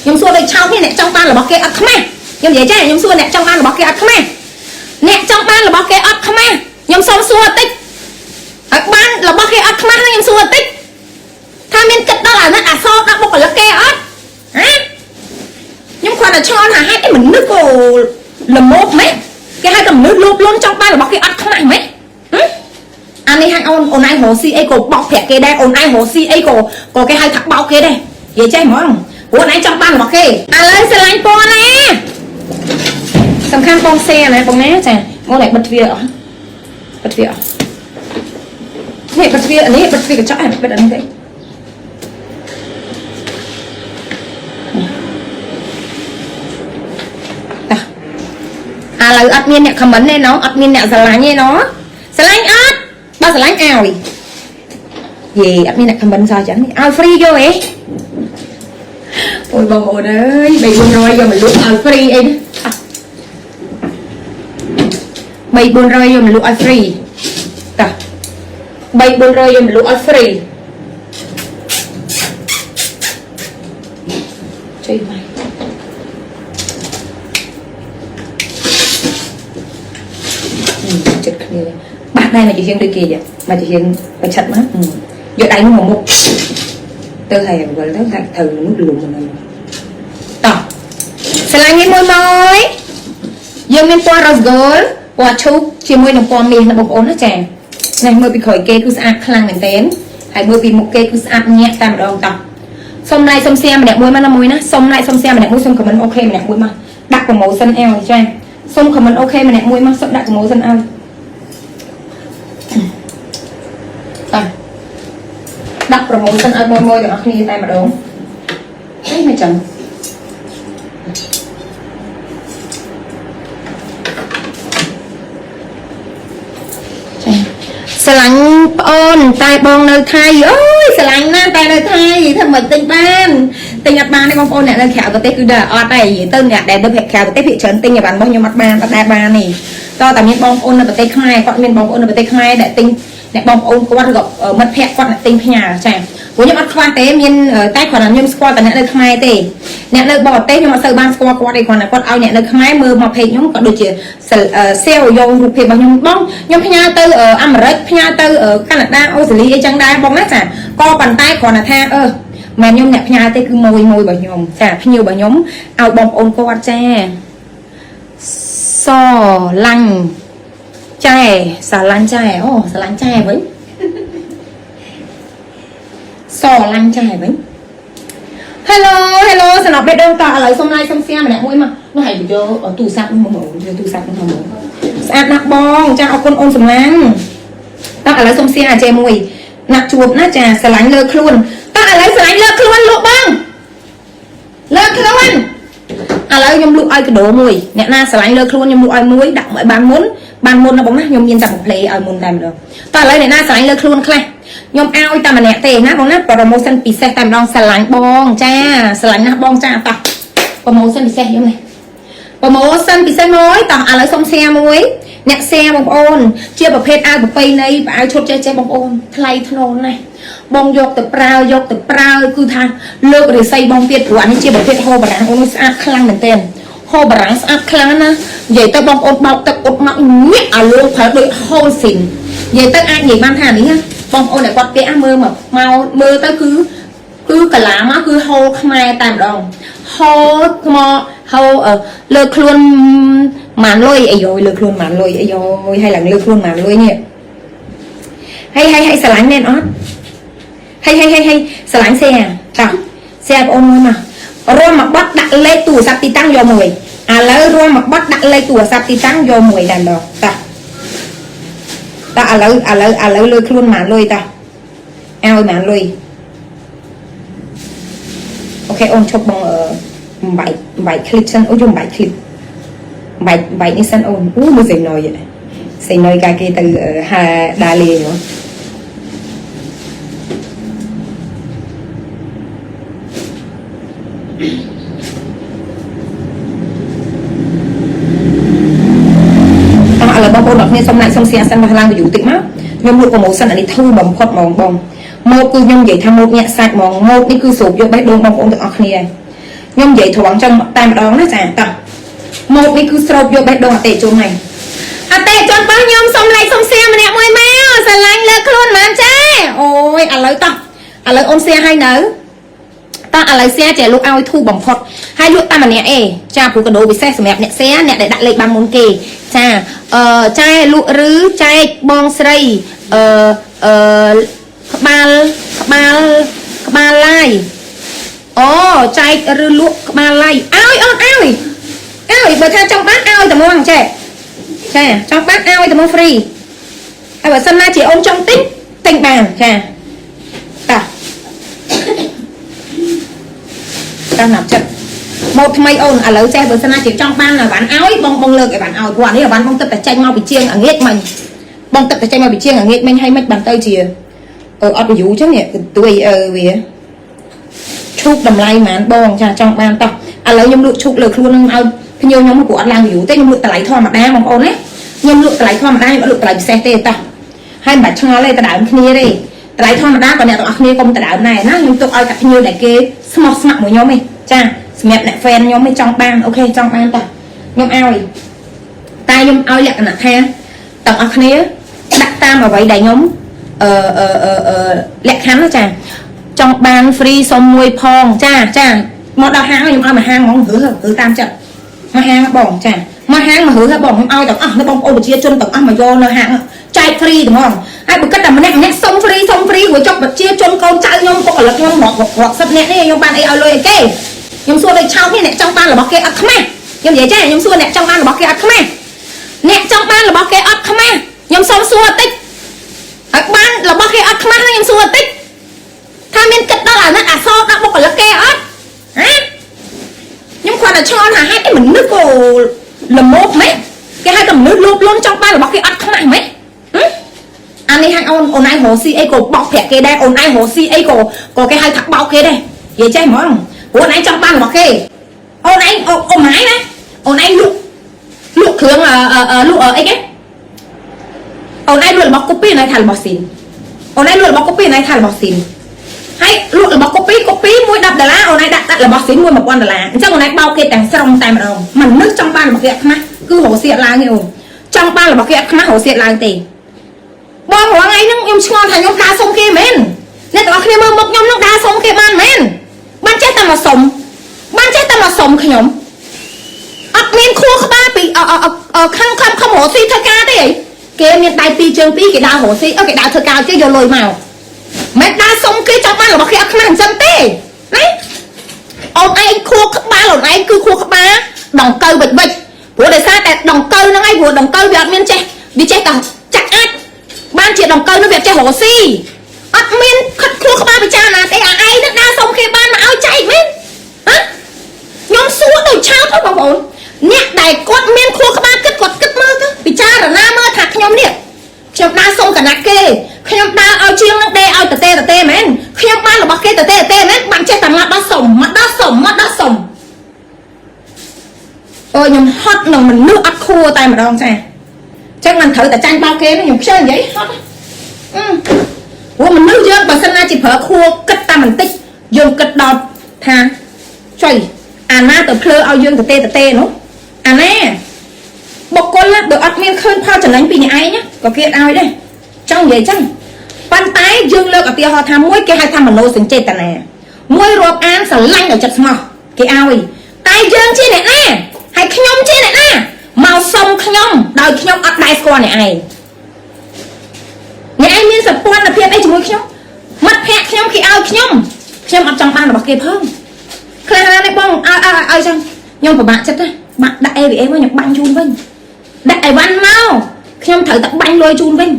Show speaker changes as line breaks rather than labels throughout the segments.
ខ្ញុំសួរដូចឆោតនេះអ្នកចង់បានរបស់គេអត់ខ្មាស់ខ្ញុំនិយាយចាខ្ញុំសួរអ្នកចង់បានរបស់គេអត់ខ្មាស់អ្នកចង់បានរបស់គេអត់ខ្មាស់ខ្ញុំសូមសួរបន្តិចឲ្យបានរបស់គេអត់ខ្មាស់ហ្នឹងខ្ញុំសួរបន្តិចថាមានគិតដល់អាណិតអាសរដល់បុគ្គលិកគេអត់ហ៎ខ្ញុំគ្រាន់តែឆ្ងល់ថាហេតុអីមនុស្សក៏ល្មោភម៉េចគេហៅថាមនុស្សលោភលន់ចង់បានរបស់គេអត់ខ្មាស់ម៉េចហ៎អានេះឲ្យអូនអូនឯងរកស៊ីអីក៏បោកប្រាក់គេដែរអូនឯងរកស៊ីអីក៏គេហៅថាបោកគេដែរនិយាយចេះហ្មងព្រោះអូនឯងចង់បានរបស់គេឥឡូវស្រឡាញ់ពណ៌ណាសំខាន់បងសែណាបងណាចាបងឯងបិទទ្វារអស់បិទទ្វារអស់នេះបិទទ្វារនេះបិទទ្វារកញ្ចក់ឯងបិទអានេះទេ តោះឥឡូវអត់មានអ្នក comment ទេណោះអត់មានអ្នកស្រឡាញ់ទេណោះស្រឡាញ់អត់បើស្រឡាញ់ឲ្យយេអត់មានអ្នក comment សោះចឹងឲ្យ free យកហ៎អូយបងប្អូនអើយ3 400យកមកលក់ឲ្យ free អីណា3 400យកមកលក់ឲ្យ free តោះ3 400យកមកលក់ឲ្យ free ជួយមក ចិត្តគ្នាបាសដែរមកជាជាងដូចគេចឹងមកជាជាងប្រឆិតមកយកដៃនោះមកមុខទៅហើយអង្វិលទៅថាត្រូវនោះលំហ្នឹងតោះស្រឡាញ់នេះមួយមកយើងមានពណ៌ rose gold ពណ៌ឈូកជាមួយនឹងពណ៌មាសណាបងប្អូនណាចានេះមើលពីក្រោយគេគឺស្អាតខ្លាំងមែនទែនហើយមើលពីមុខគេគឺស្អាតញាក់តែម្ដងតោះសុំ like សុំ share ម្នាក់មួយមកណាមួយណាសុំ like សុំ share ម្នាក់មួយសុំ comment OK ម្នាក់មួយមកដាក់ promotion ឲ្យចាសុំ comment OK ម្នាក់មួយមកសុំដាក់ promotion ឲ្យ តោះដាក់ promotion ឲ្យមួយមួយទាំងអស់គ្នាតែម្ដងនេះមិនចឹងចាស្រឡាញ់ប្អូនតែបងនៅថៃអូយស្រឡាញ់ណាស់តែនៅថៃធ្វើមិនទិញបានទិញអត់បានទេបងប្អូនអ្នកនៅក្រៅប្រទេសគឺដល់អត់ទេនិយាយទៅអ្នកដែលនៅក្រៅប្រទេសភាគច្រើនទិញឲ្យបានរបស់ខ្ញុំអត់បានអត់ដែលបានទេតើតែមានបងប្អូននៅប្រទេសខ្មែរគាត់មានបងប្អូននៅប្រទេសខ្មែរដែលទិញអ្នកបងប្អូនគាត់ឬក៏មិត្តភ័ក្តិគាត់អ្នកទិញផ្ញើចាព្រោះខ្ញុំអត់ខ្វះទេមានតែគ្រាន់តែខ្ញុំស្គាល់តែអ្នកនៅខ្មែរទេអ្នកនៅបរទេសខ្ញុំអត់សូវបានស្គាល់គាត់ទេគ្រាន់តែគាត់ឲ្យអ្នកនៅខ្មែរមើលមក page ខ្ញុំក៏ដូចជា save យករូបភាពរបស់ខ្ញុំបងខ្ញុំផ្ញើទៅអាមេរិកផ្ញើទៅកាណាដាអូស្ត្រាលីអីចឹងដែរបងណាចាក៏ប៉ុន្តែគ្រាន់តែថាអឺមិនខ្ញុំអ្នកផ្ញើទេគឺមួយមួយរបស់ខ្ញុំចាភ្ញៀវរបស់ខ្ញុំឲ្យបងប្អូនគាត់ចាសឡាញ់ចែស្រឡាញ់ចែអូស្រឡាញ់ចែវិញសឡាញ់ចែវិញ Hello Hello សំណប់បេះដូងតឥឡូវសុំ like សុំ share ម្នាក់មួយមកនោះហើយយកទូរស័ព្ទនោះមកយកទូរស័ព្ទនោះមកស្អាតណាស់បងចាអរគុណអូនសំឡាញ់តោះឥឡូវសុំ share អាចេមួយណាត់ជួបណាចាស្រឡាញ់លើខ្លួនតោះឥឡូវស្រឡាញ់លើខ្លួនលក់បងលើខ្លួនឥឡូវខ្ញុំលក់ឲ្យកដោមួយអ្នកណាស្រឡាញ់លើខ្លួនខ្ញុំលក់ឲ្យមួយដាក់ឲ្យបានមុនបានមុនណាបងណាខ្ញុំមានតែមួយ play ឲ្យមុនតែម្ដងតោះឥឡូវអ្នកណាស្រឡាញ់លើខ្លួនខ្លះខ្ញុំឲ្យតែម្នាក់ទេណាបងណា promotion ពិសេសតែម្ដងស្រឡាញ់បងចាស្រឡាញ់ណាស់បងចាតោះ promotion ពិសេសខ្ញុំនេះ promotion ពិសេសមួយតោះឥឡូវសុំ share មួយអ្នក share បងប្អូនជាប្រភេទអាវប្រពៃណីអាវឈុតចេះចេះបងប្អូនថ្លៃធ្នូនណាស់បងយកទៅប្រើយកទៅប្រើគឺថាលើករិស័យបងទៀតព្រោះអានេះជាប្រភេទហូបបារាំងអូនស្អាតខ្លាំងមែនទែនហូបបារាំងស្អាតខ្លាំងណាស់និយាយទៅបងប្អូនបោកទឹកអ៊ុតមកញាក់អាលួងប្រើដូចហូលស៊ីននិយាយទៅអាចនិយាយបានថានេះណាបងប្អូនដែលគាត់ពាក់មើលមកមកមើលទៅគឺគឺកាឡាមកគឺហូលខ្មែរតែម្ដងហូលថ្មហូលលើខ្លួនម៉ានលុយអាយយលើខ្លួនម៉ានលុយអាយយហើយឡើងលើខ្លួនម៉ានលុយនេះហើយហើយហើយស្រឡាញ់មែនអត់ហើយហើយហើយហើយស្រឡាញ់សែតោះសែបងអូនមួយមករួមមកបត់ដាក់លេខទូរស័ព្ទទីតាំងយកមួយឥឡូវរួមមកបត់ដាក់លេខទូរស័ព្ទទីតាំងយកមួយតែម្ដងតោះតោះឥឡូវឥឡូវឥឡូវលើខ្លួនម៉ានលុយតោះឲ្យម៉ានលុយ OK អូនឈប់បងអឺបែកបែកคลิปសិនអូយំបែកคลิปបែកបែកនេះសិនអូនអូមើលស្រីណយស្រីណយកាគេទៅហាដាលេងហ៎ តោះឥឡូវបងប្អូនអរគ្នាសុំ like សុំ share សិនមកឡើង view តិចមកខ្ញុំលក់ promotion អានេះធូរបំផុតហ្មងបងម៉ូតគឺខ្ញុំនិយាយថាម៉ូតញាក់សាច់ហ្មងម៉ូតនេះគឺស្រូបយកបេះដូងបងប្អូនទាំងអស់គ្នាហើយ ខ្ញុំនិយាយត្រង់ចឹងតែម្ដងណាចាតោះមកនេះគឺស្រូបយកបេះដូងអតិជនហ្នឹងអតិជនរបស់ខ្ញុំសុំ like សុំ share ម្នាក់មួយមកស្រឡាញ់លើខ្លួនហ្មងចាអូយឥឡូវតោះឥឡូវអូន share ឲ្យនៅតោះឥឡូវ share ចេះលក់ឲ្យធូរបំផុតហើយលក់តែម្នាក់ឯងចាព្រោះកដោពិសេសសម្រាប់អ្នក share អ្នកដែលដាក់លេខបានមុនគេចាអឺចែលក់ឬចែកបងស្រីអឺអឺក្បាលក្បាលក្បាលឡាយអូចែកឬលក់ក្បាលឡាយឲ្យអូនឲ្យឲ្យបើថាចង់បានឲ្យតែហ្មងចេះចាចង់បានឲ្យតែហ្មង free ហើយបើសិនណាជាអូនចង់ទិញទិញបានចាតោះ តាមណាប់ចិត្តមកថ្មីអូនឥឡូវចេះបើសិនណាជាចង់បានអីវ៉ាន់ឲ្យបងបងលើកអីវ៉ាន់ឲ្យព្រោះអានេះអីវ៉ាន់បងទឹកតែចេញមកពីជាងអាងាចមិញបងទឹកតែចេញមកពីជាងអាងាចមិញហើយមិនបានទៅជាអឺអត់ view ចឹងនេះទួយអឺវាឈូកតម្លៃហ្មងបងចាចង់បានតោះឥឡូវខ្ញុំលក់ឈូកលើខ្លួននឹងឲ្យភ្ញៀវខ្ញុំព្រោះអត់ឡើង view ទេខ្ញុំលក់តម្លៃធម្មតាបងប្អូនណាខ្ញុំលក់តម្លៃធម្មតាខ្ញុំអត់លក់តម្លៃពិសេសទេតោះហើយមិនបាច់ឆ្ងល់ទេដដើមគ្នាទេតម្លៃធម្មតាក៏អ្នកទាំងអស់គ្នាកុំដដើមដែរណាខ្ញុំទុកឲ្យតែភ្ញៀវដែលគេស្មោះស្ម័គ្រមួយខ្ញុំឯងចាសម្រាប់អ្នក fan ខ្ញុំឯងចង់បាន OK ចង់បានតោះខ្ញុំឲ្យតែខ្ញុំឲ្យលក្ខណៈថាទាំងអស់គ្នាដាក់តាមអ្វីដែលខ្ញុំអឺអឺអឺអឺលក្ខខណ្ឌណាចាចង់បាន free សុំមួយផងចាចាមកដល់ហាងខ្ញុំឲ្យមួយហាងហ្មងឬឬតាមចិត្តមួយហាងបងចាមួយហាងមួយឬបងខ្ញុំឲ្យទាំងអស់នៅបងប្អូនប្រជាជនទាំងអស់មកយកនៅហាងចែក free ហ្មងហើយបើគិតតែម្នាក់ម្នាក់សុំ free សុំ free រួចចុកប្រជាជនកូនចៅខ្ញុំបុគ្គលិកខ្ញុំរាប់រាប់សិបនាក់នេះខ្ញុំបានអីឲ្យលុយឲ្យគេខ្ញុំសួរដូចឆោតនេះអ្នកចង់បានរបស់គេអត់ខ្មាស់ខ្ញុំនិយាយចេះខ្ញុំសួរអ្នកចង់បានរបស់គេអត់ខ្មាស់អ្នកចង់បានរបស់គេអត់ខ្មាស់ខ្ញុំសុំសួរបន្តិចឲ្យបានរបស់គេអត់ខ្មាស់ខ្ញុំសួរបន្តិចថាមានគិតដល់អាណិតអាសរដល់បុគ្គលិកគេអត់ហ៎ខ្ញុំគ្រាន់តែឆ្ងល់ថាហេតុអីមនុស្សក៏ល្មោភម៉េចគេហៅថាមនុស្សលោភលន់ចង់បានរបស់គេអត់ខ្មាស់ម៉េចហ៎អានេះហាក់អូនអូនឯងរកស៊ីអីក៏បោកប្រាក់គេដែរអូនឯងរកស៊ីអីក៏ក៏គេហៅថាបោកគេដែរនិយាយចេះហ្មងព្រោះអូនឯងចង់បានរបស់គេអូនឯងអូអូម៉ាយណាអូនឯងលក់លក់គ្រឿងអឺលក់អីគេអូនឯងលក់របស់ copy អូនឯងថារបស់ស៊ីនអូនឯងលក់របស់ copy អូនឯងថារបស់ស៊ីនហើយលក់របស់ copy copy មួយ10ដុល្លារអូនឯងដាក់ដាក់របស់ស៊ីនមួយ1000ដុល្លារអញ្ចឹងអូនឯងបោកគេទាំងស្រុងតែម្ដងមនុស្សចង់បានរបស់គេអត់ខ្មាស់គឺរកស៊ីអត់ឡើងទេអូនចង់បានរបស់គេអត់ខ្មាស់រកស៊ីអត់ឡើងទេបងរាល់ថ្ងៃហ្នឹងខ្ញុំឆ្ងល់ថាខ្ញុំដើរសុំគេមែនអ្នកទាំងអស់គ្នាមើលមុខខ្ញុំហ្នឹងដើរសុំគេបានមែនបានចេះតែមកសុំបានចេះតែមកសុំខ្ញុំអត់មានខួរក្បាលពីខំខំខំរកស៊ីធ្វើការទេអីគេមានដៃពីរជើងពីរគេដើររកស៊ីអឺគេដើរធ្វើការគេយកលុយមកមិនដើរសុំគេចង់បានរបស់គេអត់ខ្មាស់អញ្ចឹងទេណាអូនឯងខួរក្បាលអូនឯងគឺខួរក្បាលដង្កូវវិចវិចព្រោះដោយសារតែដង្កូវហ្នឹងឯងព្រោះដង្កូវវាអត់មានចេះវាចេះតែចាក់អាចបានជាដង្កូវនោះវាចេះរកស៊ីអត់មានខិតខួរក្បាលពិចារណាទេអាឯងនឹងដើរសុំគេបានមកឲ្យចែកមែនហ៎ខ្ញុំសួរដូចឆោតទៅបងប្អូនអ្នកដែលគាត់មានខួរក្បាលគិតគាត់គិតមើលទៅពិចារណាមើលថាខ្ញុំនេះខ្ញុំដើរសុំកណាត់គេខ្ញុំដើរឲ្យជាងនឹងដេឲ្យតទេតទេមែនខ្ញុំបានរបស់គេតទេតទេមែនបានចេះតែមកដល់សុំមកដល់សុំមកដល់សុំអូខ្ញុំហត់នឹងមនុស្សអត់ខួរតែម្ដងចាចឹងមិនត្រូវតែចាញ់បោកគេខ្ញុំខ្ជិលនិយាយហត់អឺព្រោះមនុស្សយើងបើសិនណាជាប្រើខួរគិតតែបន្តិចយើងគិតដល់ថាចុយអាណាទៅភ្លើឲ្យយើងតទេតទេនោះអាណាបុគ្គលណាបើអត់មានឃើញផលចំណេញពីអ្នកឯងក៏គេឲ្យដែរចង់និយាយចឹងប៉ុន្តែយើងលើកឧទាហរណ៍ថាមួយគេហៅថាមโนសញ្ចេតនាមួយរាប់អានស្រឡាញ់ឲ្យចិត្តស្មោះគេឲ្យតែយើងជាអ្នកណាហើយខ្ញុំជាអ្នកណាមកសុំខ្ញុំដោយខ្ញុំអត់ដែរស្គាល់អ្នកឯងអ្នកឯងមានសម្ព័ន្ធភាពអីជាមួយខ្ញុំមិត្តភក្តិខ្ញុំគេឲ្យខ្ញុំខ្ញុំអត់ចង់បានរបស់គេផងខ្លះណានេះបងឲ្យឲ្យឲ្យចឹងខ្ញុំពិបាកចិត្តណាបាក់ដាក់ AVA មកខ្ញុំបាញ់ជូនវិញដាក់អីវ៉ាន់មកខ្ញុំត្រូវតែបាញ់លុយជូនវិញ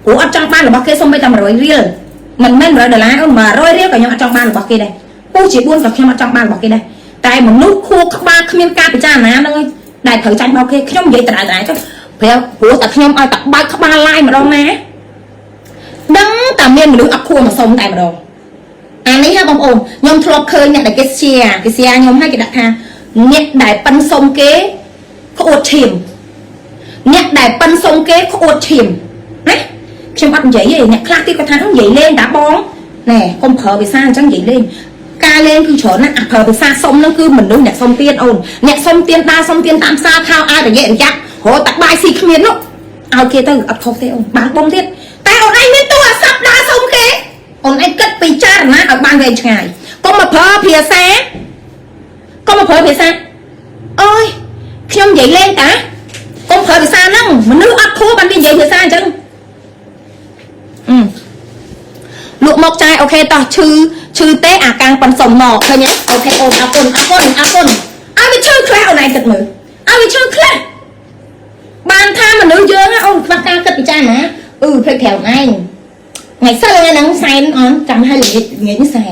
ព្រោះអត់ចង់បានរបស់គេសុំបីតែ100រៀលមិនមែន100ដុល្លារអូន100រៀលក៏ខ្ញុំអត់ចង់បានរបស់គេដែរពូជា4ក៏ខ្ញុំអត់ចង់បានរបស់គេដែរតែមនុស្សខួរក្បាលគ្មានការពិចារណាហ្នឹងឯងដែលត្រូវចាញ់បោកគេខ្ញុំនិយាយដដែលដដែលចុះព្រោះព្រោះតែខ្ញុំឲ្យតែបើកក្បាលឡាយម្ដងណាដឹងតែមានមនុស្សអត់ខួរមកសុំតែម្ដងអានេះហ่ะបងប្អូនខ្ញុំធ្លាប់ឃើញអ្នកដែលគេ share គេ share ខ្ញុំឲ្យគេដាក់ថាអ្នកដែលប៉ិនសុំគេក្អួតឈាមអ្នកដែលប៉ិនសុំគេក្អួតឈាមណាខ្ញុំអត់និយាយទេអ្នកខ្លះទៀតគាត់ថានិយាយលេងតាបងណែកុំប្រើភាសាអញ្ចឹងនិយាយលេង ការលេងគឺច្រើនណាស់អាប្រើភាសាសុំហ្នឹងគឺមនុស្សអ្នកសុំទៀនអូនអ្នកសុំទៀនដើរសុំទៀនតាមផ្សារខោអាវរយៈរយៈរត់តែបាយស៊ីគ្មាននោះឲ្យគេទៅអត់ខុសទេអូនបានបងទៀតតែអូនឯងមានទូរស័ព្ទដើរសុំគេអូនឯងគិតពិចារណាឲ្យបានវែងឆ្ងាយកុំមកប្រើភាសាកុំមកប្រើភាសាអើយខ្ញុំនិយាយលេងតាកុំប្រើភាសាហ្នឹងមនុស្សអត់ខួរបានវានិយាយភាសាអញ្ចឹងអឺ លក់មកចាយ OK តោះឈឺឈឺទេអាកាំងប៉ិនសុំមកឃើញទេ OK អូនអរគុណអរគុណអរគុណឲ្យវាឈឺខ្លះអូនឯងគិតមើលឲ្យវាឈឺខ្លះបានថាមនុស្សយើងអូនខ្វះការគិតពិចារណាអឺភ្លេចប្រាប់ឯងថ្ងៃសិលថ្ងៃហ្នឹងសែនអូនចាំឲ្យល្ងាចល្ងាចនេះសែន។